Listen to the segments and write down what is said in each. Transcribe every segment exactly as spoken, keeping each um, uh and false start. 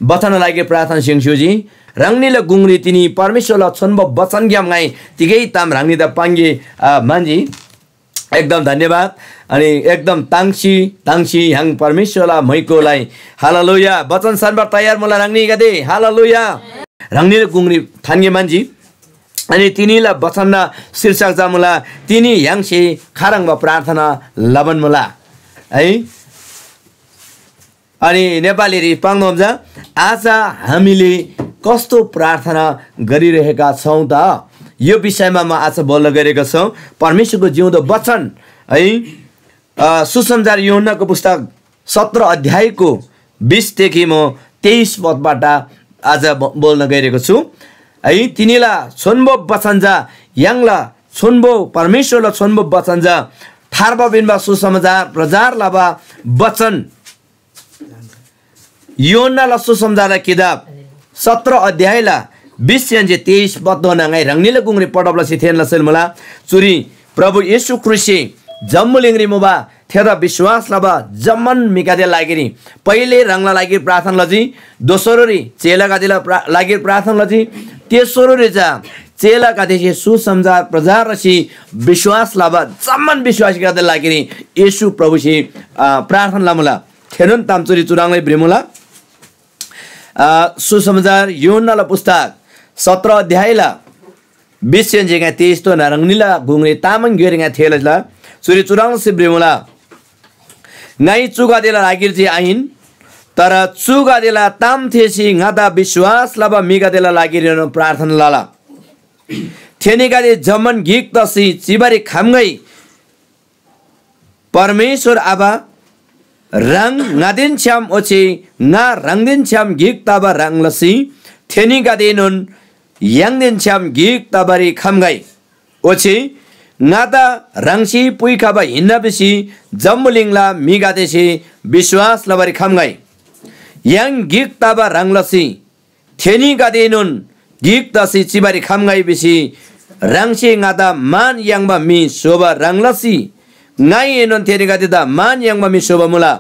बचन लागिर प्रार्थना स्‍य्‍हूजी। ह्राङनीला गुङरी तिनी परमेश्‍वरला छोन्‍बो बचनग्‍याम ङाइ तिगै ताम ह्राङनीदा पाङ्गे, अ, म्‍हन्‍जी। एकदम धन्‍यवाद। अनि एकदम ताङ्सी, ताङ्सी य्‍हाङ परमेश्‍वरला मैकोलाई। हालेलुया। बचन सान्‍बार तयार मुला ह्राङनीगदे। हालेलुया। ह्राङनीला गुङरी थान्‍गे म्‍हन्‍जी। अनि तिनीला बचनना शीर्षक चा मुला, तिनी य्‍हाङसे खाह्रङ्बा प्रार्थना लबान मुला है। अनि नेपालीरी पाङ्दोम चा, आज हामीले कस्तो प्रार्थना गरिरहेका छौँ त? यो विषयमा म आज बोल्न गइरहेको छु। परमेश्वरको जिउँदो वचन है, अ, सुसमाचार यूहन्नाको पुस्तक सत्र अध्यायको बिसदेखि म तेइस पदबाट आज ब-, बोल्न गइरहेको छु है। तिनीला छोन्‍बो बचन चा, य्‍हाङला छोन्‍बो, परमेश्‍वरला छोन्‍बो बचन चा, थार्बा पिन्‍बा सुसमाचार प्रचार लबा बचन। यूहन्‍नाला सुसमाचारला किताब सत्र अध्यायला बिससेन्‍से तेइस पदधोना ङाइ ह्राङनीला गुङरी पढब लसी थेःना लसेल मुला। चुरी प्रभु येशू ख्रीष्‍टसे जम्‍बुलिङरी मुबा थेदा विश्‍वास लबा जम्‍मान म्‍हिगदेला लागिरी, पहिले ह्राङला लागिरी प्रार्थना लजी, दोस्‍रोरी चेलागदेला प्रा-, लागिरी प्रार्थना लजी, तेस्‍रोरी चा चेलागदेसे सुसमाचार प्रचार लसी विश्‍वास लबा जम्‍मान विश्‍वासीगदेला लागिरी येशू प्रभुसे, अ, प्रार्थना लमुला। थेनोन ताम चुरी चुह्रङ्‌लै भ्रिमुला। अ, सुसमाचार यूहन्‍नाला पुस्तक सत्र अध्यायला बिससेन्‍से ङाइ तेइसधोना ह्राङनीला गुङरी तामाङ ग्‍योइरी ङाइ थेःला। चुरी चुह्रङ् लसी भ्रिमुला, ङाइ चुगदेला लागिरी जे आहिन, तर चुगदेला ताम थेःसी ङादा विश्‍वास लबा म्‍हिगदेला लागिरीनोन प्रार्थना लला। थेनीगदे जम्‍मान गिक तसी चिबारी खम्‍गै। परमेश्‍वर आबा, ह्राङ ङादेन छ्‌याम ओच्‍छे ङा ह्राङदेन छ्‌याम गिक तबा ह्रङ् लसी थेनीगदेएनोन य्‍हाङदेन छ्‌याम गिक तबारी खम्‍गै। ओच्‍छे ङादा ह्राङसे पुइखबा हिन्‍ना भिसी जम्‍बुलिङला म्‍हिगदेसे विश्‍वास लबारी खम्‍गै। य्‍हाङ गिक तबा ह्रङ् लसी थेनीगदेएनोन गिक तसी चिबारी खम्‍गै भिसी ह्राङसे ङादा मान याङ्बा म्‍हि स्‍होबा ह्रङ् लसी ङाइएनोन थेनीगदेदा मान याङ्बा म्‍हि स्‍होबा मुला।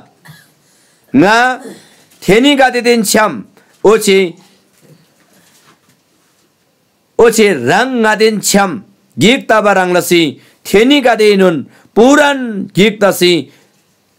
ङा थेनीगदेदेन छ्‌याम ओच्‍छे, ओच्‍छे ह्राङ ङादेन छ्‌याम गिक तबा ह्रङ् लसी थेनीगदेएनोन पूरान गिक तसी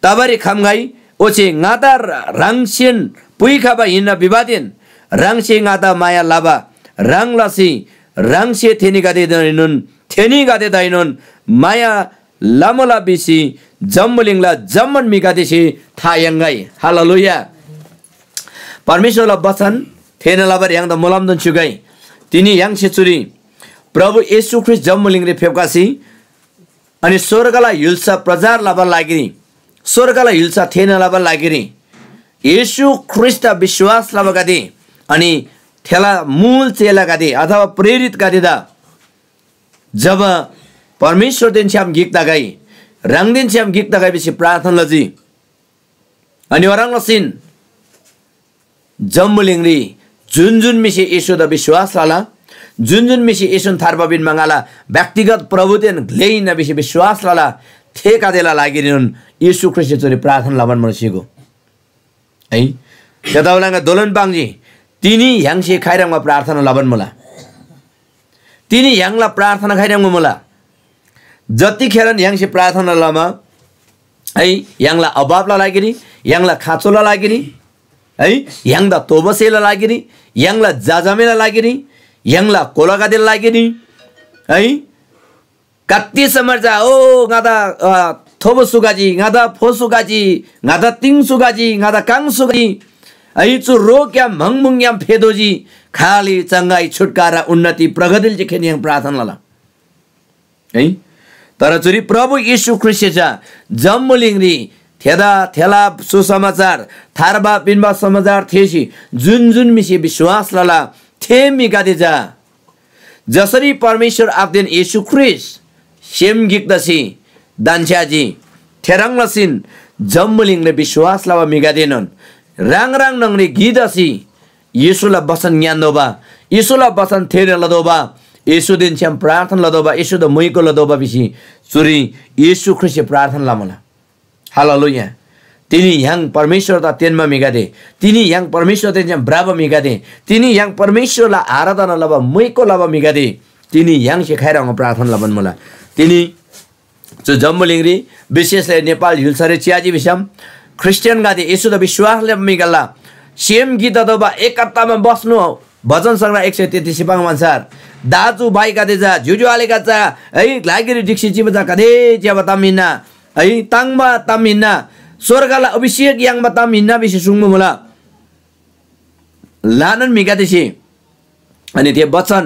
तबारी खम्‍गै। ओच्‍छे ङादा ह्राङसेन पुइखबा हिन्‍ना भिबादेन ह्राङसे ङादा माया लबा ह्रङ् लसी ह्राङसे थेनीगदेदाएनोन, थेनीगदेदाएनोन माया लमुला भिसी जम्‍बुलिङला जम्‍मान म्‍हिगदेसे था याङ्‌गै। हालेलुया। परमेश्‍वरला बचन थेःना लबारी य्‍हाङदा मोलमदेन स्‍युगै। तिनी य्‍हाङसे चुरी प्रभु येशू ख्रीष्‍ट जम्‍बुलिङरी फेप्‍खसी अनि स्‍वर्गला य्‍हुल्‍सा प्रचार लबाला लागिरी, स्‍वर्गला य्‍हुल्‍सा थेःना लबाला लागिरी येशू ख्रीष्‍टदा विश्‍वास लबागदे अनि थेला मुल चेलागदे अथवा प्रेरितगदेदा जब परमेश्‍वरदेन छ्‌याम गिक तगै, ह्राङदेन छ्‌याम गिक तगै भिसी प्रार्थना लजी। अनि ओह्रङ् लसीन जम्‍बुलिङरी जुन जुन म्‍हिसे येशूदा विश्‍वास लला, जुन जुन म्‍हिसे येशून थार्बा पिन्‍बा ङाला व्यक्तिगत प्रभुदेन ग्‍ले हिन्‍ना भिसी विश्‍वास लला, थेगदेला लागिरीनोन येशू ख्रीष्‍टसे चुरी प्रार्थना लबान म्‍हन्‍सीगो। है, थेतबासेलमा दोलोन पाङ्जी, तिनी य्‍हाङसे खाइह्रङ्बा प्रार्थना लबान मुला। तिनी य्‍हाङला प्रार्थना खाइह्रङ्बा मुला। जतिखेरन य्‍हाङसे प्रार्थना लमा, है, य्‍हाङला अभावला लागिरी, य्‍हाङला खाँचोला लागिरी, है, य्‍हाङदा तोबसेला लागिरी, य्‍हाङला जाजामेला लागिरी, य्‍हाङला कोलागदेला लागिरी, है, कति समस्या, ओ, ङादा, अ, थोबो सुगाजी, ङादा फो सुगाजी, ङादा तिङ सुगाजी, ङादा काङ सुगाजी। है, चु रोगग्‍याम, म्‍हङम्‍हुङग्‍याम फेतोःजी, खाली चङ्गाई, छुटकारा, उन्नति, प्रगतिल जे खेनिय्‌याङ प्रार्थना लला। है, तर चुरी प्रभु येशू ख्रीष्‍टसे चा जम्‍बुलिङरी थेदा, थेला सुसमाचार, थार्बा पिन्‍बा समाचार थेःसी जुन जुन म्‍हिसे विश्‍वास लला, थे म्‍हिगदे चा जसरी परमेश्‍वर आबादेन येशू ख्रीष्‍ट सेम गिक तसी धन्‍छ्‌याजी, थेह्रङ् लसीन जम्‍बुलिङरी विश्‍वास लबा म्‍हिगदेएनोन ह्राङ ह्राङ न्‍हङरी गिक तसी येशूला बचन ङ्‌यान्‍तोःबा, येशूला बचन थेःना लतोःबा, येशूदेन छ्‌याम प्रार्थना लतोःबा, येशूदा मुइको लतोःबा भिसी चुरी येशू ख्रीष्‍टसे प्रार्थना लमुला। हालेलुया। तिनी य्‍हाङ परमेश्‍वरदा तेन्‍बा म्‍हिगदे, तिनी य्‍हाङ परमेश्‍वरदेन छ्‌याम भ्रबा म्‍हिगदे, तिनी य्‍हाङ परमेश्‍वरला आराधना लबा, मुइको लबा म्‍हिगदे, तिनी य्‍हाङसे खाइह्रङ्‌बा प्रार्थना लबान मुला। तिनी चु जम्‍बुलिङरी, विशेष लसी नेपाल य्‍हुल्‍सारी च्‍याजी भिसम, ख्रीष्‍टियानगदे, येशूदा विश्‍वास लबा म्‍हिगदेला सेम गिदा दोबा एकतामा बस्‍नु, भजन संग्रह एक सय तेत्तिससे पाङ्बा अन्‍छार, दाजु भाइगदे चा, ज्‍योज्‍यो आलेगदे चा, है, लागिरी ढिक्‍सी चिबा चा गाते ज्‍यबा ताम हिन्‍ना, है, ताङ्‍बा ताम हिन्‍ना, स्‍वर्गला अभिषेक याङ्बा ताम हिन्‍ना भिसी सुङ्बा मुला। ल्‍हानान म्‍हिगदेसे अनि थे वचन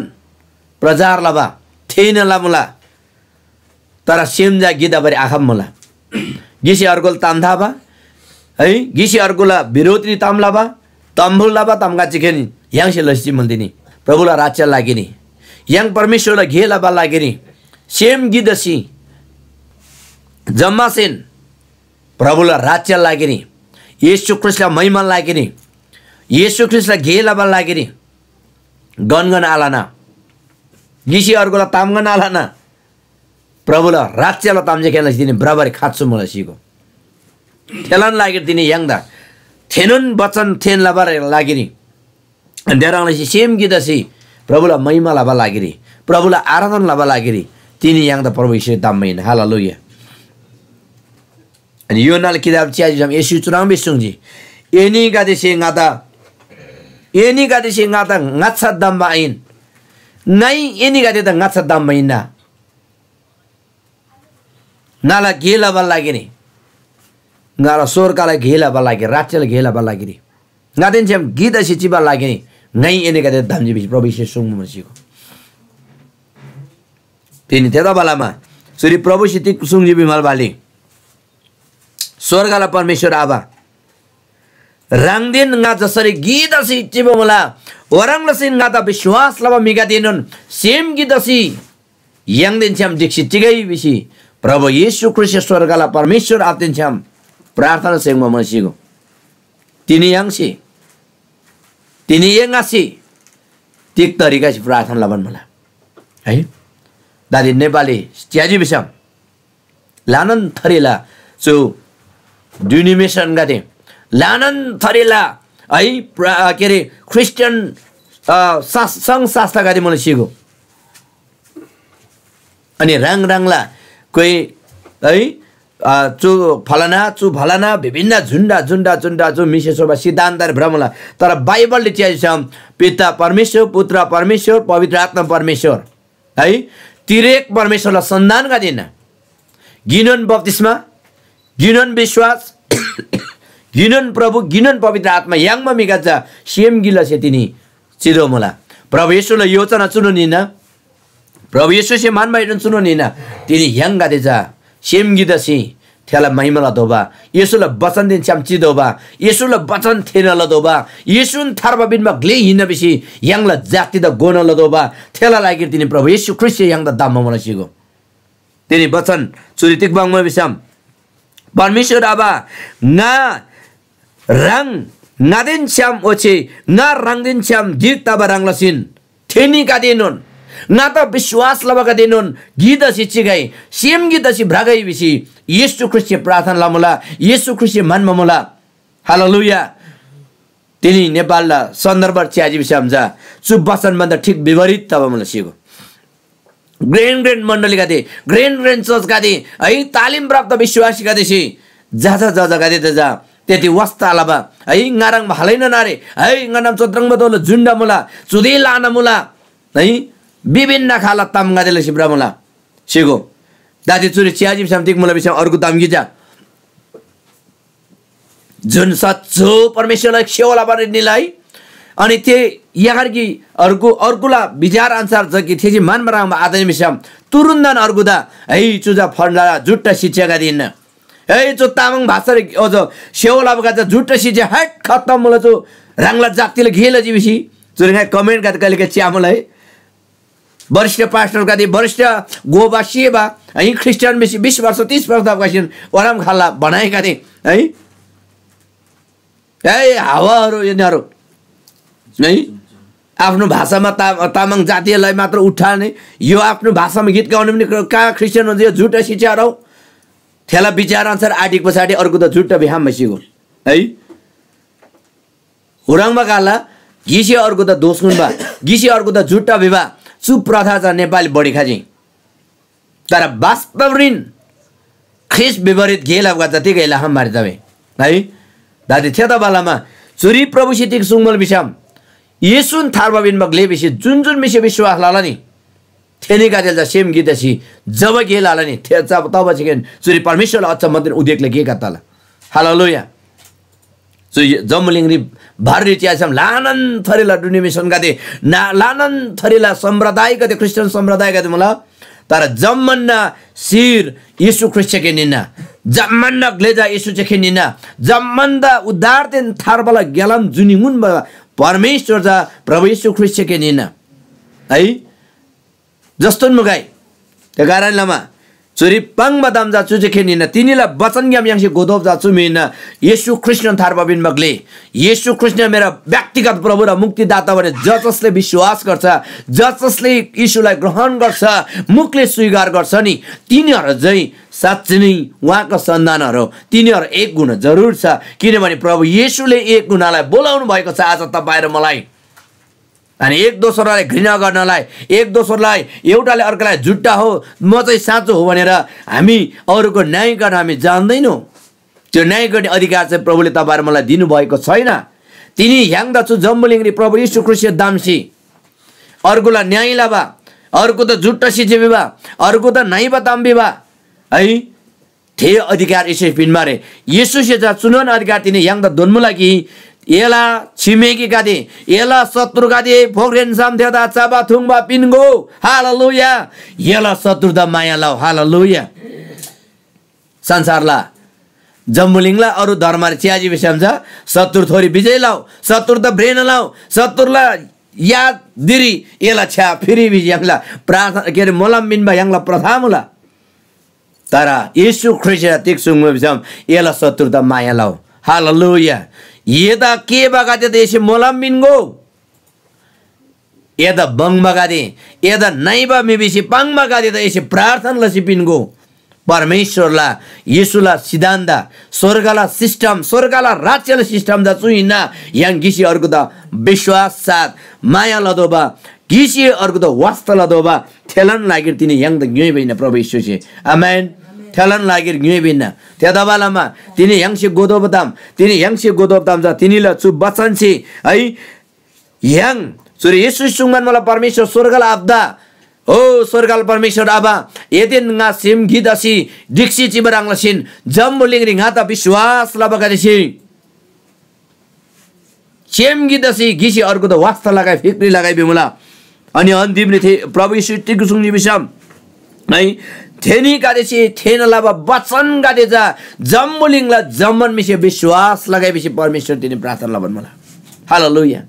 प्रचार लबा थेःना लमुला, तर सेम चा गिदाबारी आखम मुला। गिसे अर्गुला ताम थाबा, है, गिसे अर्गुला बिरोधरी ताम लबा, तम्‍बु लबा तामगदे चिखेन य्‍हाङसे लसी चिमुल तिनी। प्रभुला राज्‍य लागिनी, य्‍हाङ परमेश्‍वरला गे लबा लागिनी सेम गिदसी जम्‍मासेन प्रभुला राज्‍य लागिनी, येशू ख्रीष्‍टला महिमा लागिनी, येशू ख्रीष्‍टला गे लबा लागिनी गनगन आलना, गिसे अर्गुला तामगन आलना, प्रभुला राज्‍यला ताम जे खेला तिनी बराबरी खाँचो मुला सिगो। थेलान लागिरी तिनी य्‍हाङदा थेनोन वचन थेन लबार लागिरी, अनि देह्रङ् लसी सेम गिदसी प्रभुला महिमा लबा लागिरी, प्रभुला आराधना लबा लागिरी तिनी य्‍हाङदा प्रभु येशू दाम्‍बा हिन्‍ना। हालेलुया। अनि यूहन्‍नाला किताब च्‍याजी भिसम येशू चुह्रङ् भिसी सुङ्जी, एनीगदेसे ङादा, एनीगदेसे ङादा ङाच्‍छा दाम्‍बा आहिन, ङाइ एनीगदेदा ङाच्‍छा दाम्‍बा हिन्‍ना। ङाला गे लबाला लागिरी, ङाला स्‍वर्गला गे लबाला लागिरी, राज्‍यला गे लबाला लागिरी, ङादेन छ्‌याम गिक तसी चिबाला लागिरी ङाइ एनीगदे धम्‍जी भिसी प्रभु येशूसे सुङ्बा मुला सिगो। तिनी थेतबालमा चुरी प्रभुसे तिग सुङ्जी भिमल बाली, स्‍वर्गला परमेश्‍वर आबा, ह्राङदेन ङा जसरी गिक तसी चिबा मुला, ओह्रङ् लसीन ङादा विश्‍वास लबा म्‍हिगदेएनोन सेम गिक तसी य्‍हाङदेन छ्‌याम ढिक्‍सी चिगै भिसी प्रभु येशू ख्रीष्‍टसे स्‍वर्गला परमेश्‍वर आबादेन छ्‌याम प्रार्थना सेङ्बा मुला सिगो। तिनी य्‍हाङसे, तिनी य्‍हाङसे तिग तरिकासे प्रार्थना लबान मुला है। दादी नेपाली च्‍याजी भिसम ल्‍हानान थरीला चु डिनोमिनेसनगदे, ल्‍हानान थरीला है, प्र-, के अरे, ख्रिस्टियन, अ, सा-, सङ्घ संस्थागदे मुला सिगो। अनि ह्राङ ह्राङला कोही है, अ, चु फलाना, चु फलाना, विभिन्न झुन्डा, झुन्डा, झुन्डा, चु म्‍हिसे सोबा सिद्धान्तरी भ्रमुला। तर बाइबलले च्‍याइसम पिता परमेश्‍वर, पुत्र परमेश्‍वर, पवित्र आत्मा परमेश्‍वर। है, तिरेक परमेश्‍वरला सन्‍तानगदे हिन्‍ना। गिनोन बप्‍तिस्‍मा, गिनोन विश्‍वास, गिनोन प्रभु, गिनोन पवित्र आत्‍मा याङ्बा म्‍हिगदे चा सेम गिक लसी तिनी चितोःमुला। प्रभु येशूला योजना चुनोन हिन्‍ना। प्रभु येशूसे म्‍हन्‍बा हिन्‍ना चुनोन हिन्‍ना। तिनी य्‍हाङगदे चा सेम गिक तसी थेला महिमा लतोःबा, येशूला बचनदेन छ्‌याम चितोःबा, येशूला बचन थेःना लतोःबा, येशून थार्बा पिन्‍बा ग्‍ले हिन्‍ना भिसी य्‍हाङला जातिदा घोना लतोःबा, थेला लागिरी तिनी प्रभु येशू ख्रीष्‍टसे य्‍हाङदा धम्‍बा मुला सिगो। तिनी बचन चुरी तिग पाङ्बा भिसम, परमेश्‍वर आबा, ङा ह्राङ ङादेन छ्‌याम ओच्‍छे ङा ह्राङदेन छ्‌याम गिक तबा ह्रङ् लसीन थेनीगदेएनोन ङादा विश्‍वास लबागदेएनोन गिक तसी चिगै, सेम गिक तसी भ्रगै भिसी येशू ख्रीष्‍टसे प्रार्थना लमुला, येशू ख्रीष्‍टसे म्‍हन्‍बा मुला। हालेलुया। तिनी नेपालला सन्दर्भ च्‍याजी भिसम चा चु वचन भन्‍दा ठिक विपरीत तबा मुला सिगो। घ्रेन घ्रेन मण्‍डलीगदे, घ्रेन घ्रेन चर्चगदे है, तालिम प्राप्त विश्‍वासीगदेसे जजा जजागदेदा चा त्यति वास्‍ता लबा है, ङारङ भालैनोन आरे है, ङनम चोद्रङ्बा दोलो झुन्‍डा मुला, चुदे ल्‍हाना मुला है, विभिन्न खाला तामगदे लसी भ्रमुला सिगो। दादी चुरी च्‍याजी भिसम तिग मुला भिसम अर्गु ताम गिक चा जुन सच्‍चो परमेश्‍वरला सेवा लबारी निला है, अनि थे यागर कि अर्गु, अर्गुला विचार अन्‍सार च कि थेसे मान बराङ्बा आदमी स्‍याम तुरुन्‍तन अर्गुदा, है, चु चा फन्‍डा जुट्टा शिक्षागदे हिन्‍ना। है, चु तामाङ भाषारी अझ सेवा लबागदे चा जुट्टा शिक्षा, हट, खत्तम मुला चु ह्राङला जातिले गे लजी भिसी। चुरी ङाइ comment गदे कहिले च्या मुला है। वरिष्ठ पास्टरगदे, वरिष्ठ गोबा सेबा, है, ख्रिस्टियन बिस, बिस वर्ष, तीस वर्ष तबकासिन ओरम खाल्ला बनाएगदे, है। ए, हावाहरू यिनीहरू, है। आफ्नो भाषामा ता-, तामाङ जातीयलाई मात्र उठाउने, यो आफ्नो भाषामा गीत गाउने पनि कहाँ ख्रिस्टियन हुन्छ? यो झुट्टा शिक्षाहरू हौ। थेला विचार अनुसार आठिक पछाडि अर्को त झुट्टा बिहाम भइसिगो है। हुराङमा काला गिसे अर्को त दोष गुण बा, गिसे अर्को त झुट्टा विवाह, चु प्रथा चा नेपाली बढी खाजी। तर वास्तव ऋण ख्रीष्ट विपरीत गे लबा जति गैला हम मारे तवे है। दादी थेतबालामा चुरी प्रभु सितिक सुंगमल बिसम येशून थार्बा बिन बगले बिसे जुन जुन मिसे विश्वास लाला नि, थेनीगदेल चा सेम गिदसी जब गे लाला नि, थे चा तब चिकेन चुरी परमेश्वरला अचम्मतेन उदेकले गे गत्ताला। हालेलुया। चु जम्बुलिङरी भर्री च्यासम लानन थरीला डिनोमिनेसनगदे, ना लानन थरीला सम्प्रदायगदे, ख्रिस्टियन सम्प्रदायगदे मुला। तर जम्मन्ना शिर येशू ख्रीष्‍ट चेखे निन्‍ना, जम्‍मन्‍ना ग्‍लेजा येशू चेखे निन्‍ना, जम्‍मन्‍दा उद्धारदेन थार्बाला ग्‍यालाम जुनी ङुन्‍बा परमेश्‍वर चा प्रभु येशू ख्रीष्‍ट चेखे निन्‍ना है। जस्तोन मुगाइ। थेकारण लमा चुरी पाङ्बा ताम चा चुचेखे निन्‍ना, तिनीला बचनग्‍याम य्‍हाङसे गोदोब चा चु मी हिन्‍ना, येशू ख्रीष्‍टन थार्बा पिन्‍बा ग्‍ले। येशू ख्रीष्‍ट मेरा व्यक्तिगत प्रभु र मुक्तिदाता भने जसजसले विश्वास गर्छ, जसजसले येशूलाई ग्रहण गर्छ, मुखले स्वीकार गर्छ नि, तिनीहरू चाहिँ साँच्चै नै उहाँको सन्तानहरू हो। तिनीहरू एक हुन जरुर छ, किनभने प्रभु येशूले एक हुनलाई बोलाउनु भएको छ आज तपाईँ र मलाई। अनि एक दोस्रोलाई घृणा गर्नलाई, एक दोस्रोलाई, एउटाले अर्कोलाई झुट्टा हो, म चाहिँ साँचो हो भनेर हामी अरूको न्याय गर्न हामी जान्दैनौँ। त्यो न्याय गर्ने अधिकार चाहिँ प्रभुले तपाईँ र मलाई दिनुभएको छैन। तिनी य्‍हाङदा चु जम्‍बुलिङरी प्रभु येशू ख्रीष्‍टसे दाम्‍सी अर्गुला न्‍याय लबा, अर्गु त जुट्टा सिजी भिबा, अर्गु त नइबा ताम भिबा है। थे अधिकार येशूसे पिन्‍बा रे। येशूसे चा चुनोन अधिकार तिनी य्‍हाङदा दोन्‍मुला कि एला छिमेकीगदे, एला शत्रुगदे फोक्रेन्‍सम थेदा चबा थुङ्बा पिन्‍गो। हालेलुया। एला शत्रुदा माया लउ। हालेलुया। संसारला जम्‍बुलिङला अरू धर्मरी च्‍याजी भिसम चा शत्रु थोरी विजय लउ, शत्रु त ब्रेन लउ, शत्रुला याद दिरी एला छ्‌या फिरी भिजी य्‍हाङला प्रार्थना, के अरे, मोलम मिन्‍बा य्‍हाङला प्रथा मुला। तर येशू ख्रीष्‍टसे तिग सुङ्बा भिसम एला शत्रुदा माया लउ। हालेलुया। एदा केबागदेदा एसे मोलम मिन्‍गो। एदा बङ्बागदे, एदा नइबा म्‍हि भिसी पाङ्बागदेदा एसे प्रार्थना लसी पिन्‍गो। परमेश्‍वरला, येशूला सिद्धान्त, स्‍वर्गला सिस्टम, स्‍वर्गला राज्‍यला सिस्टम चा चु हिन्‍ना, य्‍हाङ गिसी अर्गुदा विश्‍वास साथ माया लतोःबा, गिसी अर्गुदा वास्‍ता लतोःबा, थेलान लागिर तिनी य्‍हाङदा ङ्‌योइबा हिन्‍ना प्रभु येशूसे। आमेन। थेलान लागिर ङ्‌योइबा हिन्‍ना। थेतबालमा तिनी य्‍हाङसे गोदोबा ताम, तिनी य्‍हाङसे गोदोबा ताम चा तिनीला चु बचनसे है, य्‍हाङ चुरी येशू सुङ्बान मुला, परमेश्‍वर स्‍वर्गला आबादा, ओ स्‍वर्गला परमेश्‍वर आबा, एदेन ङा सेम गिक तसी ढिक्‍सी चिबा ह्रङ् लसीन जम्‍बुलिङरी ङादा विश्‍वास लबागदेसे सेम गिक तसी गिसी अर्गुदा वास्‍ता लगाइ, फिक्री लगाइ भिमुला। अनि अन्तिमरी थे प्रभु येशू तिग सुङ्जी भिसम, है, थेनीगदेसे थेःना लबा वचनगदे चा जम्‍बुलिङला जम्‍मान म्‍हिसे विश्‍वास लगै भिसी परमेश्‍वर तिनी प्रार्थना लबान मुला। हालेलुया।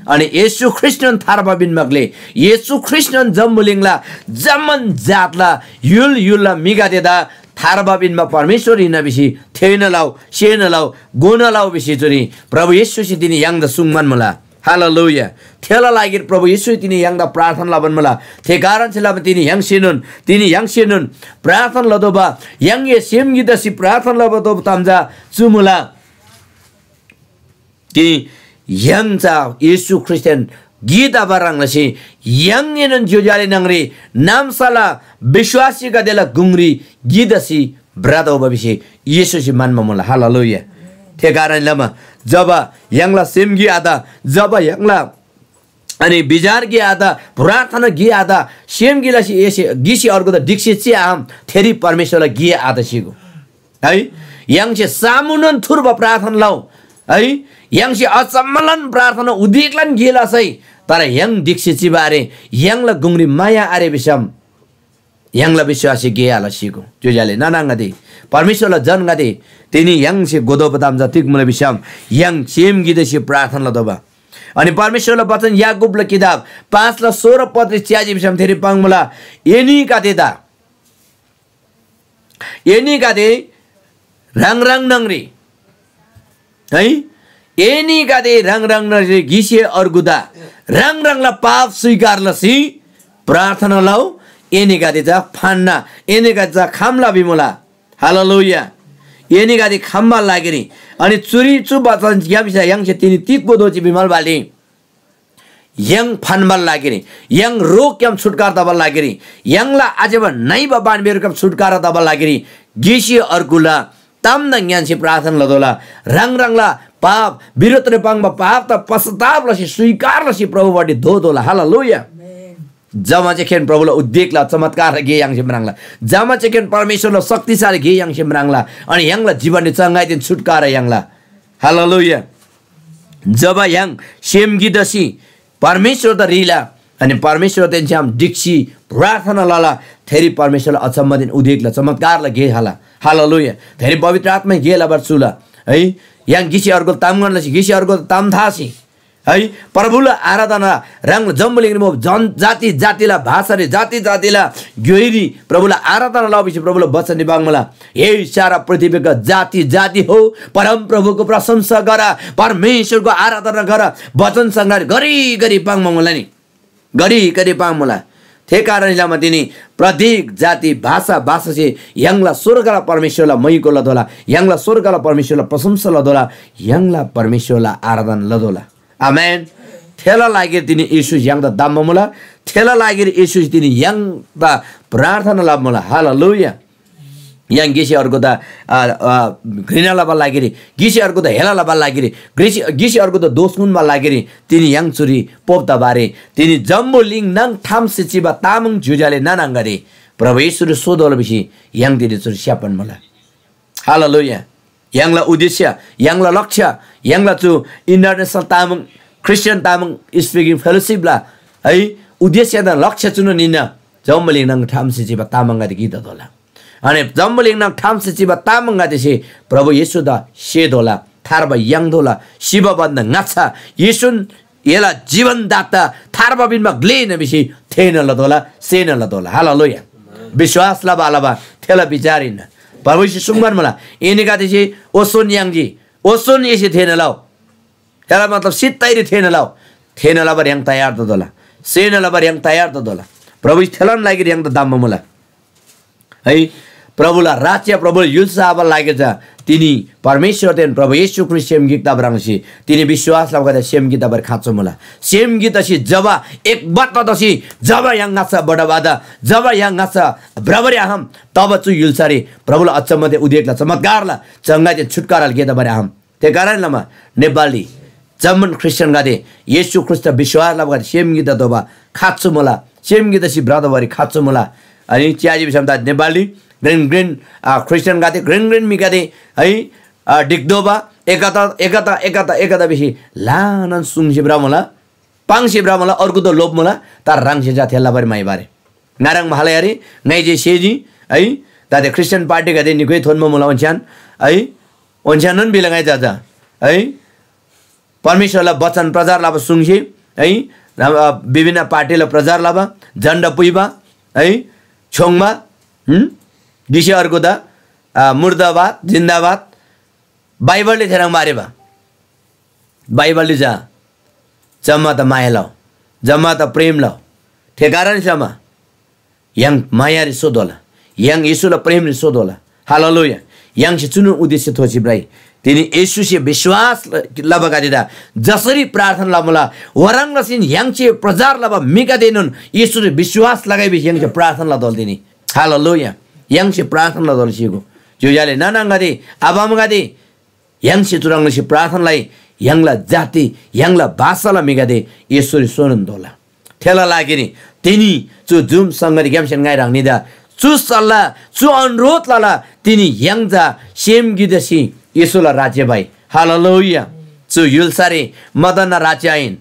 अनि येशू ख्रीष्‍टन थार्बा पिन्‍बा ग्‍ले, येशू ख्रीष्‍टन जम्‍बुलिङला जम्‍मान जातला, य्‍हुल य्‍हुलला म्‍हिगदेदा थार्बा पिन्‍बा परमेश्‍वर हिन्‍ना भिसी थेःना लउ, सेना लउ, घोना लउ भिसी चुरी प्रभु येशूसे तिनी य्‍हाङदा सुङ्बान मुला। हालेलुया। थेला लागिर प्रभु येशू तिनी य्‍हाङदा प्रार्थना लबान मुला। थे कारणसे लमा तिनी य्‍हाङसेनोन, तिनी य्‍हाङसेनोन प्रार्थना लतोःबा, य्‍हाङए सेम गिक तसी प्रार्थना लबातोःबा ताम चा चु मुला। तिनी य्‍हाङ चा येशू ख्रीष्‍टदेन गिक तबा ह्रङ् लसी य्‍हाङएनोन ज्‍योज्‍यो आले न्‍हङरी नाम्‍साला विश्‍वासीगदेला गुङरी गिक तसी भ्रतोःबा भिसी येशूसे म्‍हन्‍बा मुला। हालेलुया। थे कारण लमा जब य्‍हाङला सेम गिक आत, जब य्‍हाङला अनि विचार गिक आत, प्रार्थना गिक आत, सेम गिक लसी एसे गिसी अर्गुदा ढिक्‍सी चिआहम, थेरी परमेश्‍वरला गिक आत सिगो। है, य्‍हाङसे सामुनोन थुर्बा प्रार्थना लउ। है, य्‍हाङसे अचम्‍मलान प्रार्थना उदेकलान गे लसै, तर य्‍हाङ ढिक्‍सी चिबा आरे, य्‍हाङला गुङरी माया आरे भिसम य्‍हाङला विश्‍वाससे गे आल सिगो। ज्‍योज्‍यो आले नाना आङागदे, परमेश्‍वरला जनगदे, तिनी य्‍हाङसे गोदोबा ताम चा तिग मुला भिसम य्‍हाङ सेम गिक तसी प्रार्थना लतोःबा। अनि परमेश्‍वरला वचन याकूबला किताब पाँचला सोह्र पदरी च्‍याजी भिसम थेरी पाङ्मुला, एनीगदेदा एनीगदे ह्राङ ह्राङ न्‍हङरी है, एनीगदे ह्राङ ह्राङ लसी गिसे अर्गुदा ह्राङ ह्राङला पाप स्वीकार लसी प्रार्थना लउ। एनीगदे चा फान्‍ना, एनीगदे चा खम्‍ला भिमुला। हालेलुया। एनीगदे खम्‍बाला लागिरी, अनि चुरी चु बचनग्‍यामसे य्‍हाङसे तिनी तिग्‍गो दोःजी भिमल बाली, य्‍हाङ फान्‍बाला लागिरी, य्‍हाङ रोगग्‍याम छुटकारा तबाला लागिरी, य्‍हाङला आज्‍यबा नइबा बानीबेहोरग्‍याम छुटकारा तबाला लागिरी गिसे अर्गुला तामदा ङ्‌यान्‍सी प्रार्थना लतोःला। ह्राङ ह्राङला पाप, विरोधरी पाङ्बा पाप त पश्चाताप लसी स्वीकार लसी प्रभुपट्टि दोःतोःला। हालेलुया। जमा चाहिँ खेन प्रभुला उद्वेगला चमत्कार गे याङ्सी म्राङ्ला। जमा चाहिँ खेन परमेश्वरला शक्तिशाली गे याङ्सी म्राङ्ला। अनि य्‍हाङला जीवनले चङ्गाइदेन छुटकारा याङ्ला। हालेलुया। जब य्‍हाङ सेम गिदसी परमेश्वरदा ह्रीला, अनि परमेश्वरदेन छ्‌याम ढिक्‍सी प्रार्थना लला, थेरी परमेश्वरला अचम्‍मदेन उदेकला चमत्कारला गे खला। हालेलुया। थेरी पवित्र आत्मा गे लबार चुला है। य्‍हाङ गिसे अर्गुला ताम गन लसी, गिसे अर्गुला ताम थासी है, प्रभुला आराधना ह्राङ जम्‍बुलिङरी मुबा जन जाति जातिला भाषारी, जाति जातिला ग्‍योइरी प्रभुला आराधना लउ भिसी प्रभुला बचनरी पाङ्मुला। हे सारा पृथ्वीका जाति जाति हो, परमप्रभुको प्रशंसा गर, परमेश्वरको आराधना गर। वचन सङ्ग्रह घरिघरि पाङ्बा मुला नि, घरिघरि पाङ्मुला। थे कारणसे लमा तिनी प्रत्येक जाति भाषा भाषासे य्‍हाङला स्वर्गला परमेश्वरला मैको लतोःला, य्‍हाङला स्वर्गला परमेश्वरला प्रशंसा लतोःला, य्‍हाङला परमेश्वरला आराधना लतोःला। आमेन। थेला लागिरी तिनी येशू य्‍हाङदा धम्‍बा मुला, थेला लागिरी येशू तिनी य्‍हाङदा प्रार्थना लबा मुला। हालेलुया। य्‍हाङ गिसे अर्गुदा, आ, आ, घृणा लबा लागिरी, गिसे अर्गुदा हेला लबा लागिरी, गिसे, गिसे अर्गुदा दोष उन्‍बा लागिरी तिनी य्‍हाङ चुरी पोप तबारी तिनी जम्‍बुलिङ नाङ ठामसे चिबा तामाङ ज्‍योज्‍याले नानाङगदे प्रभु येशूरी सोतोःला भिसी य्‍हाङ तिनी चुरी स्‍याप्‍बान मुला। हालेलुया। य्‍हाङला उद्देश्य, य्‍हाङला लक्ष्य, य्‍हाङला चु International Tamang, Christian Tamang Speaking Fellowship ला है उद्देश्य त लक्ष्य चुनोन हिन्‍ना, जम्‍बुलिङ नाङ ठामसे चिबा तामाङगदे गिक ततोःला। अनि जम्‍बुलिङ नाङ ठामसे चिबा तामाङगदेसे प्रभु येशूदा सेतोःला, थार्बा याङ्तोःला, सिबा भन्‍दा ङाच्‍छा येशून एला जीवनदाता थार्बा पिन्‍बा ग्‍ले हिन्‍ना भिसी थेःना लतोःला, सेना लतोःला। हालेलुया। विश्‍वास लबा आलबा थेला विचार हिन्‍ना। प्रभु येशू सुङ्बान मुला, एनीगदेसे ओसोन याङ्जी, ओसोन एसे थेःना लउ। थेला मतलब सित्तैरी थेःना लउ। थेःना लबारी य्‍हाङ तयार ततोःला, सेना लबारी य्‍हाङ तयार ततोःला। प्रभु येशू थेलान लागिरी य्‍हाङदा धम्‍बा मुला। है, प्रभुला राज्य, प्रभुला य्‍हुल्‍सा आबाला लागिरी चा तिनी परमेश्‍वरदेन प्रभु येशू ख्रीष्‍ट सेम गिक तबा ह्रङ्सी तिनी विश्‍वास लबागदे सेम गिक तबारी खाँचो मुला। सेम गिक तसी जब एकबद्ध तसी जब य्‍हाङ ङाच्‍छा बढब आत, जब य्‍हाङ ङाच्‍छा भ्रबारी आखम, तब चु य्‍हुल्‍सारी प्रभुला अचम्‍मदे उदेकला चमत्कारला चङ्गाइदेन छुटकाराला गे तबारी आखम। थे कारण लमा नेपालरी जम्‍मान ख्रिस्टियनगदे, येशू ख्रीष्‍टदा विश्‍वास लबागदे सेम गिक ततोःबा खाँचो मुला, सेम गिक तसी भ्रतोःबारी खाँचो मुला। अनि च्‍याजी भिसम ता नेपालरी घ्रेन घ्रेन, आ, ख्रिस्टियनगदे, घ्रेन घ्रेन म्‍हिगदे है, आ, ढिक्‍दोबा, एकता, एकता, एकता, एकता भिसी ल्‍हानान सुङ्सी भ्रमुला, पाङ्सी भ्रमुला, अर्गुदो लोप्‍मुला, तर ह्राङसे चा थे लबारी म्‍हाइबारे। ङाराङ म्‍हालैयारी ङाइ जे सेजी है, दादे ख्रिस्टियन पार्टीगदे निक्‍वै थोन्‍बो मुला ओन्‍छ्यान है, ओन्‍छ्याननोन बिला ङाइ चा चा है, परमेश्‍वरला वचन प्रचार लबा सुङ्सी है, र, अ, विभिन्न पार्टीला प्रचार लबा, झन्‍डा पुइबा है, छ्‌योङ्बा, हुँ? गिसे अर्गुदा, अ, मुर्दाबाद, जिन्दाबाद, बाइबलले थेह्रङ्बा आरेबा। बाइबलले चा जम्‍मा त माया लउ, जम्‍मा त प्रेम लउ। थे कारण समा य्‍हाङ मायारी सोतोःला, य्‍हाङ येशूला प्रेमरी सोतोःला। हालेलुया। य्‍हाङसे चुनोन उद्देश्य थोसी भ्रइ। तिनी येशूसे विश्‍वास ल-, लबागदेदा जसरी प्रार्थना लमुला, वह्रङ् लसीन य्‍हाङसे प्रचार लबा म्‍हिगदेएनोन येशूरी विश्‍वास लगै भिसी य्‍हाङसे प्रार्थना लतोःला तिनी। हालेलुया। य्‍हाङसे प्रार्थना लतोःला सिगो। ज्‍योज्‍याले नानाङगदे, आबामगदे, य्‍हाङसे चुह्रङ् लसी प्रार्थना लइ, य्‍हाङला जाति, य्‍हाङला भाषाला म्‍हिगदे येशूरी सोनोन तोःला। थेला लागिरी तिनी चु जुम संगतिग्‍यामसेन ङाइ ह्राङनीदा चु सल्‍लाह, चु अनुरोध लला, तिनी य्‍हाङ चा सेम गिकदेसी येशूला राज्‍य भइ। हालेलुया। चु य्‍हुल्‍सारी मदनना राज्‍य आहिन।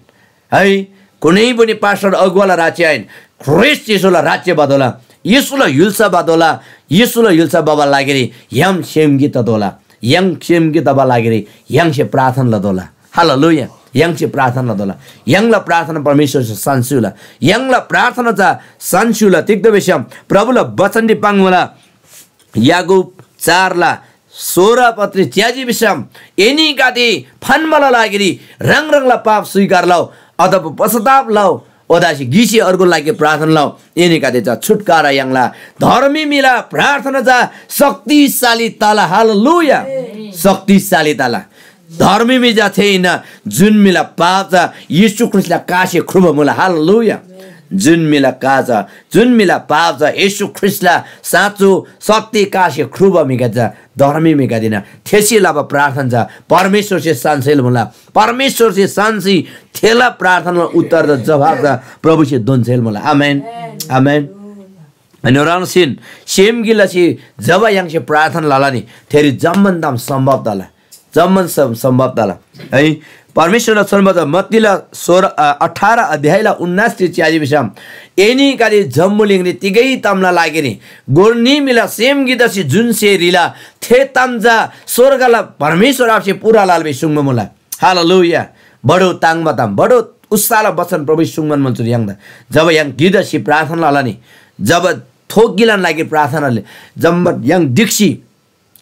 है, कुनै पनि पास्टर अगुवाला राज्य आहिन, ख्रीष्‍ट येशूला राज्य भतोःला, येशूला य्‍हुल्‍सा भतोःला। येशूला य्‍हुल्‍सा भबा लागिरी य्‍हाङ सेम गिक ततोःला, य्‍हाङ सेम गिक तबा लागिरी य्‍हाङसे प्रार्थना लतोःला। हालेलुया। य्‍हाङसे प्रार्थना लतोःला। य्‍हाङला प्रार्थना परमेश्‍वरसे सन्‍स्‍युला। य्‍हाङला प्रार्थना चा सन्‍स्‍युला। तिग्‍दा भिसम प्रभुला वचनरी पाङ्मुला, याकूब चारला सोह्र पत्री च्‍याजी भिसम एनीगदे फान्‍बाला लागिरी ह्राङ ह्राङला पाप स्‍वीकार लउ अथवा पश्‍चाताप लउ, ओदासी गिसी अर्गु लागिरी प्रार्थना लउ, एनीगदे चा छुटकारा याङ्ला। धर्मी म्‍हिला प्रार्थना चा शक्तिशाली तला। हालेलुया। शक्तिशाली तला। धर्मी म्‍हि चा थे हिन्‍ना, जुन म्‍हिला पाप चा येशू ख्रीष्‍टला कासे ख्रुबा मुला। हालेलुया। जुन म्‍हिला का चा, जुन म्‍हिला पाप चा येशू ख्रीष्‍टला साँचो सत्य कासे ख्रुबा म्‍हिगदे चा धर्मी म्‍हिगदे हिन्‍ना। थेसे लबा प्रार्थना चा परमेश्‍वरसे सान्‍सेल मुला। परमेश्‍वरसे सान्‍सी थेला प्रार्थनाला उत्तर चा जवाब चा प्रभुसे दोन्‍सेल मुला। आमेन। आमेन। अनि ह्राङसेन सेम गिलासे जब य्‍हाङसे प्रार्थना लला नि, थेरी जम्‍मान ताम सम्‍भव तला। जम्‍मान सम-, सम्‍भव तला। है, परमेश्‍वरला छोन्‍बा चा मत्तीला सोह्र, अ, अठार अध्यायला उन्नाइसरी च्‍याजी भिसम, एनीगदे जम्‍बुलिङरी तिगै तामला लागिरी गोर न्‍ही म्‍हिला सेम गिकसी जुन स्‍हे ह्रीला, थे ताम चा स्‍वर्गला परमेश्‍वर आबासे पूरा लला भिसी सुङ्बा मुला। हालेलुया। बडो ताङ्बा ताम, बडो उत्साहला वचन प्रभु सुङ्बान मुल चुरी य्‍हाङदा। जब य्‍हाङ गिकसी प्रार्थना लला नि, जब थोक गिलान लागि प्रार्थना लला, जम्‍मा य्‍हाङ ढिक्‍सी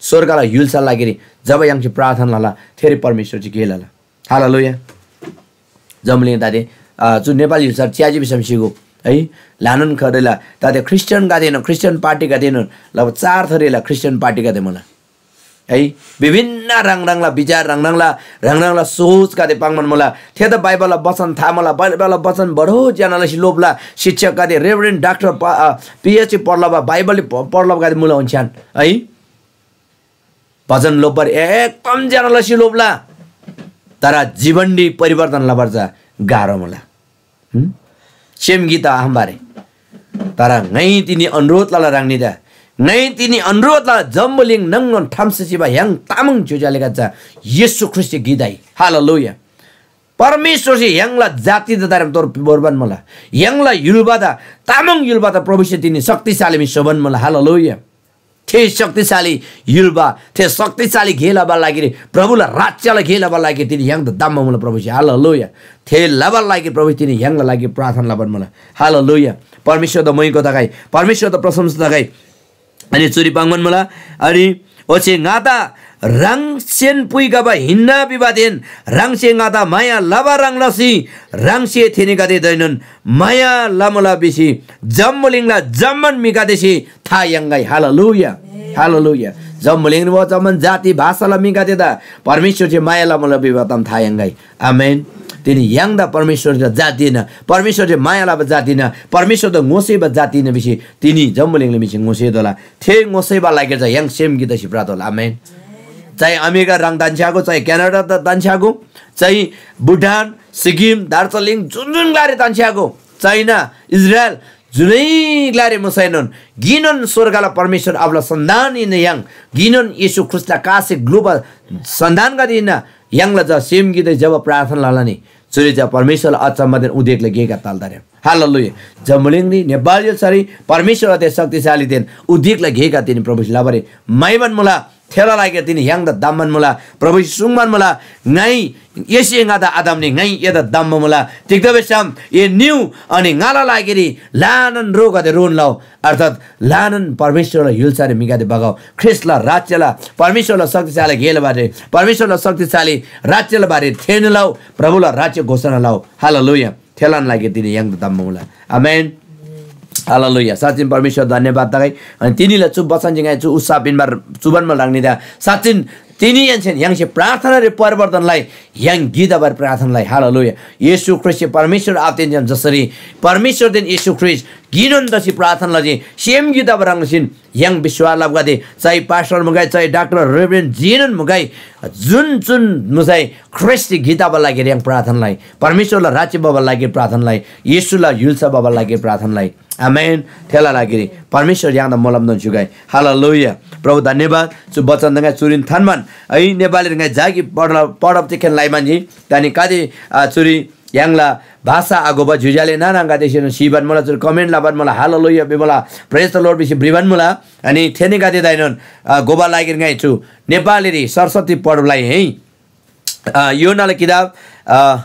स्‍वर्गला य्‍हुल्‍साला लागिरी जब य्‍हाङसे प्रार्थना लला, थेरी परमेश्‍वरसे गे लला। हालेलुया। जम्‍बुलिङ दादे, अ, चु नेपाल य्‍हुल्‍सार च्‍याजी भिसम सिगो, है, ल्‍हानान खरेला दादे ख्रिस्टियनगदेएनोन, ख्रिस्टियन पार्टीगदेएनोन, लगभग चार थरीला ख्रिस्टियन पार्टीगदे मुला। है, विभिन्न ह्राङ ह्राङला विचार, ह्राङ ह्राङला, ह्राङ ह्राङला सोचगदे पाङ्‌बान मुला। थे त बाइबलला वचन था मुला, बाइबलला वचन बडो ज्‍यना लसी लोप्‍ला शिक्षकगदे, रेभरेन्ड डाक्टर प-, अ, पिएचडी पढ्लबा, बाइबल प-, पढ्लबागदे मुला हुन्‍छ्‌यान, है। भजन लोप्‍बारी एकदम ज्‍यना लसी लोप्‍ला, तर जीवनरी परिवर्तन लबार चा गाह्रो मुला। हुँ? सेम गिक आखम्‍बारे। तर ङाइ तिनी अनुरोध लला ह्राङनीदा, ङाइ तिनी अनुरोध लला जम्‍बुलिङ नाङनोन ठामसे चिबा य्‍हाङ तामाङ ज्‍योज्‍यो आलेगदे चा येशू ख्रीष्‍टसे गिक आइ। हालेलुया। परमेश्‍वरसे य्‍हाङला जातिदा तारेम तोर भोर्बान मुला। य्‍हाङला य्‍हुलबादा, तामाङ य्‍हुलबादा प्रभुसे तिनी शक्तिशाली मी स्‍होबान मुला। हालेलुया। थे शक्तिशाली य्‍हुल्‍बा, थे शक्तिशाली गे लबाला लागिरी, प्रभुला राज्‍यला गे लबाला लागिरी तिनी य्‍हाङदा धम्‍बा मुला प्रभुसे। हालेलुया। थे लबाला लागिरी प्रभु तिनी य्‍हाङला लागि प्रार्थना लबान मुला। हालेलुया। परमेश्‍वरदा मोइको तगै, परमेश्‍वरदा प्रशंसा तगै। अनि चुरी पाङ्‌बान मुला, अनि ओच्‍छे ङादा ह्राङसेन पुइखबा हिन्‍ना भिबादेन ह्राङसे ङादा माया लबा ह्रङ् लसी ह्राङसे थेनीगदेदाएनोन माया लमुला भिसी जम्‍बुलिङला जम्‍मान म्‍हिगदेसे था याङ्‌गै। हालेलुया। हालेलुया। जम्‍बुलिङरी वा जम्‍मान जाति भाषाला म्‍हिगदेदा परमेश्‍वरसे माया लमुला भिबा ताम था याङ्‌गै। आमेन। तिनी य्‍हाङदा परमेश्‍वरदा जाति हिन्‍ना, परमेश्‍वरसे माया लबा जाति हिन्‍ना, परमेश्‍वरदा ङोसेबा जाति हिन्‍ना भिसी तिनी जम्‍बुलिङला म्‍हिसे ङोसेतोःला। थे ङोसेबा लागिर चा य्‍हाङ सेम गिक तसी भ्रतोःला। आमेन। चाहे अमेरिका ह्राङ तान्‍छ्‌यागो, चाहे क्यानाडा त-, तान्‍छ्‌यागो, चाहे भुटान, सिक्किम, दार्जिलिङ, जुन जुन ग्‍लारी तान्‍छ्‌यागो, चाइना, इजरायल, जुनै ग्‍लारी मुसैनोन गिनोन स्‍वर्गला परमेश्‍वर आबाला सन्‍तान हिन्‍ना य्‍हाङ, गिनोन येशू ख्रीष्‍टला कासे ग्‍लुबा सन्‍तानगदे हिन्‍ना। य्‍हाङला चा सेम गिकरी जब प्रार्थना लला नि, चुरी चा परमेश्‍वरला अचम्‍मदेन उदेकला गेगा ताल तारेम। हालेलुया। जम्‍बुलिङरी, नेपाल य्‍हुल्‍सारी परमेश्‍वरला थे शक्तिशालीदेन उदेकला गेगा तिनी प्रभुसे लबारी म्‍हाइबान मुला। थेला लागिरी तिनी य्‍हाङदा धम्‍बान मुला। प्रभुसे सुङ्बान मुला, ङाइ एसे ङादा आधम्‍नी, ङाइ एदा धम्‍बा मुला। तिग्‍दा भिसम ए निउ, अनि ङाला लागिरी ल्‍हानान रोगदे रोन लउ, अर्थात् ल्‍हानान परमेश्‍वरला य्‍हुल्‍सारी म्‍हिगदे बगउ। ख्रीष्‍टला राज्‍यला, परमेश्‍वरला शक्तिशाली गेला बारे, परमेश्‍वरला शक्तिशाली राज्‍यला बारे थेःना लउ, प्रभुला राज्‍य घोषणा लउ। हालेलुया। थेलान लागिरी तिनी य्‍हाङदा धम्‍बा मुला। आमेन। हालेलुया। साँच्‍चिन परमेश्‍वर धन्‍यवाद तगै। अनि तिनीला चु बचन चाहिँ ङाइ चु उत्साह पिन्‍बार चुबान मुला ह्राङनीदा। साँच्‍चिन तिनीहेन्‍सेन य्‍हाङसे प्रार्थनारी परिवर्तन लइ, य्‍हाङ गिक तबारी प्रार्थना लइ। हालेलुया। येशू ख्रीष्‍टसे परमेश्‍वर आबादेन छ्‌याम जसरी परमेश्‍वरदेन येशू ख्रीष्‍ट गिनोन तसी प्रार्थना लजी, सेम गिक तबा ह्रङ् लसीन य्‍हाङ विश्‍वास लबागदे, चाहे पास्‍टर मुगै, चाहे डाक्‍टर, रेभरेन्ड जेनोन मुगै, जुन जुन मुसै ख्रीष्‍टसे गिक तबा लागिरी य्‍हाङ प्रार्थना लइ, परमेश्‍वरला राज्‍य भोबा लागिरी प्रार्थना लइ, येशूला य्‍हुल्‍सा भोबा लागिरी प्रार्थना लइ। आमेन। थेला लागिरी परमेश्‍वर य्‍हाङदा मोलम दोन स्‍युगै। हालेलुया। प्रभु धन्‍यवाद। चु बचन ङाइ चुरीन थान्‍बान, है, नेपालीरी ङाइ जाकी पढ-, पढब तिखेन लाइमान्‍जी। दानी कादे, आ, चुरी य्‍हाङला भाषा आघोबा ज्‍योज्‍यो आले नाना आङागदेसेन सिबान मुला, चुरी comment लबान मुला, हालेलुया भिमुला, praise the Lord भिसी भ्रिबान मुला। अनि थेनीगदेदाएनोन, आ, घोबा लागिरी ङाइ चु नेपालीरी सरस्वती पढब लाइ है। आ, योनाला किताब, आ,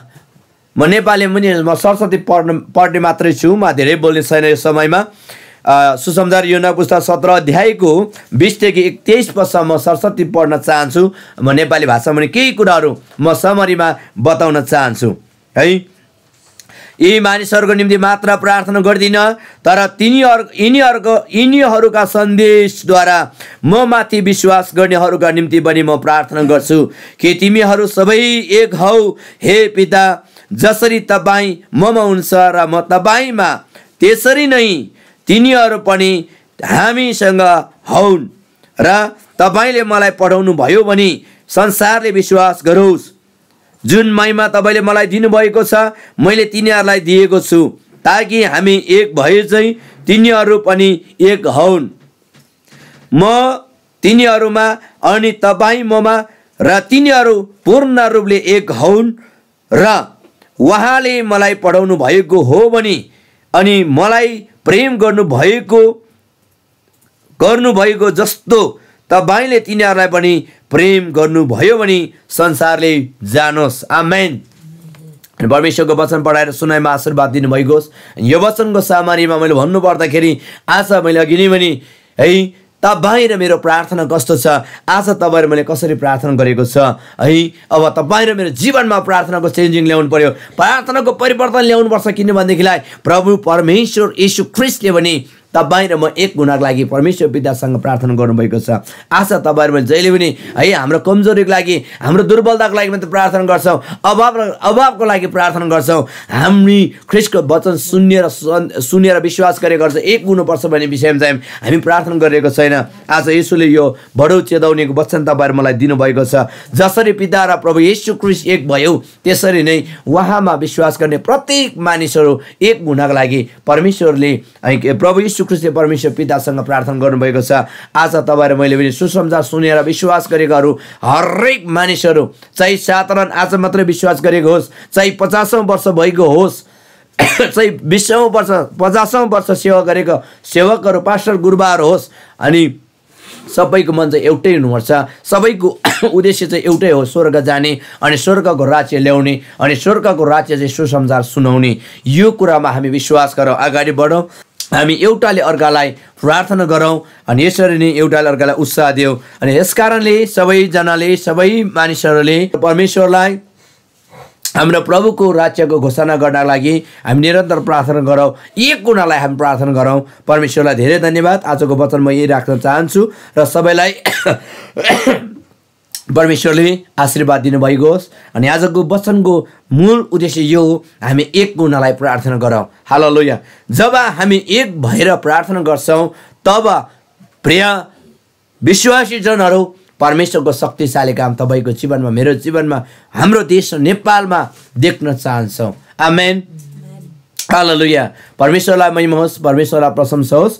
म नेपाली मुनि म सरस्वती पढ्न, पढ्ने मात्रै छु, म धेरै बोल्ने छैन यो समयमा। अ, सुसमाचार यूहन्ना पुस्तक सत्र अध्यायको बिसदेखि एकतिस पदसम्म सरसर्ती पढ्न चाहन्छु। म नेपाली भाषामा पनि केही कुराहरू म summary मा बताउन चाहन्छु है। यी मानिसहरूको निम्ति मात्र प्रार्थना गर्दिन, तर तिनीहरू यिनीहरूको यिनीहरूका सन्देशद्वारा म माथि विश्वास गर्नेहरूका निम्ति पनि म प्रार्थना गर्छु कि तिमीहरू सबै एक हौ, हे पिता, जसरी तपाईँ ममा हुनुहुन्छ र म तपाईँमा, त्यसरी नै तिनीहरू पनि हामीसँग हौन्। र तपाईँले मलाई पठाउनु भयो भनी संसारले विश्वास गरोस्। जुन महिमा तपाईँले मलाई दिनुभएको छ, मैले तिनीहरूलाई दिएको छु, ताकि हामी एक भए चाहिँ तिनीहरू पनि एक हौन्। म तिनीहरूमा अनि तपाईँ ममा, र तिनीहरू पूर्ण रूपले एक हौन्, र उहाँले मलाई पठाउनु भएको हो भनी, अनि मलाई प्रेम गर्नुभएको गर्नुभएको जस्तो तपाईँले तिनीहरूलाई पनि प्रेम गर्नुभयो भनी संसारले जानोस्। आमेन। अनि परमेश्वरको वचन पढाएर सुनाइमा आशीर्वाद दिनुभएको होस्। अनि यो वचनको summary मा मैले भन्नुपर्दाखेरि, आज मैले अघि नै भने है, तपाईँ र मेरो प्रार्थना कस्तो छ, आज तपाईँ र मैले कसरी प्रार्थना गरेको छ है। अब तपाईँ र मेरो जीवनमा प्रार्थनाको changing ल्याउनु पर्यो, प्रार्थनाको परिवर्तन ल्याउनुपर्छ। किन भनेदेखिलाई प्रभु परमेश्वर येशू ख्रिस्टले पनि तपाईँ र म एक हुनको लागि परमेश्वर पितासँग प्रार्थना गर्नुभएको छ। आज तपाईँ र म जहिले पनि है, हाम्रो कमजोरीको लागि, हाम्रो दुर्बलताको लागि मात्र प्रार्थना गर्छौँ, अभाव र अभावको लागि प्रार्थना गर्छौँ। हामी ख्रिस्टको वचन सुन्ने र सन- सुनेर विश्वास गरेको गर्छ, एक हुनुपर्छ भन्ने विषयमा चाहिँ हामी प्रार्थना गरेको छैन। आज येशूले यो बडो चेतावनीको वचन तपाईँ र मलाई दिनुभएको छ। जसरी पिता र प्रभु येशू ख्रिस्ट एक भयो, त्यसरी नै उहाँमा विश्वास गर्ने प्रत्येक मानिसहरू एक हुनको लागि परमेश्वरले, अनि के, प्रभु येशू ख्रिस्टले परमेश्वर पितासँग प्रार्थना गर्नुभएको छ। आज तपाईँ र मैले पनि सुसमाचार सुनेर विश्वास गरेकाहरू हरेक मानिसहरू, चाहे साधारण आज मात्रै विश्वास गरेको होस्, चाहे पचासौँ वर्ष भएको होस्, चाहे बिसौँ वर्ष, पचासौँ वर्ष सेवा गरेको सेवकहरू, पास्टर, गुरुबाहरू होस्, अनि सबैको मन चाहिँ एउटै हुनुपर्छ। सबैको उद्देश्य चाहिँ एउटै हो, स्वर्ग जाने अनि स्वर्गको राज्य ल्याउने अनि स्वर्गको राज्य चाहिँ सुसमाचार सुनाउने। यो कुरामा हामी विश्वास गरौँ, अगाडि बढौँ। हामी एउटाले अर्कालाई प्रार्थना गरौँ अनि यसरी नै एउटाले अर्कालाई उत्साह दियौँ। अनि यस कारणले सबैजनाले, सबै मानिसहरूले परमेश्वरलाई, हाम्रो प्रभुको राज्यको घोषणा गर्नका लागि हामी निरन्तर प्रार्थना गरौँ, एक हुनलाई हामी प्रार्थना गरौँ। परमेश्वरलाई धेरै धन्यवाद। आजको वचन म यही राख्न चाहन्छु र सबैलाई परमेश्वरले आशीर्वाद दिनुभएको होस्। अनि आजको वचनको मूल उद्देश्य यो हो, हामी एक हुनलाई प्रार्थना गरौँ। हालेलुया। जब हामी एक भएर प्रार्थना गर्छौँ, तब प्रिय विश्वासी जनहरू, परमेश्वरको शक्तिशाली काम तपाईँको जीवनमा, मेरो जीवनमा, हाम्रो देश नेपालमा देख्न चाहन्छौँ। आमेन। हालेलुया। परमेश्वरलाई महिमा होस्, परमेश्वरलाई प्रशंसा होस्।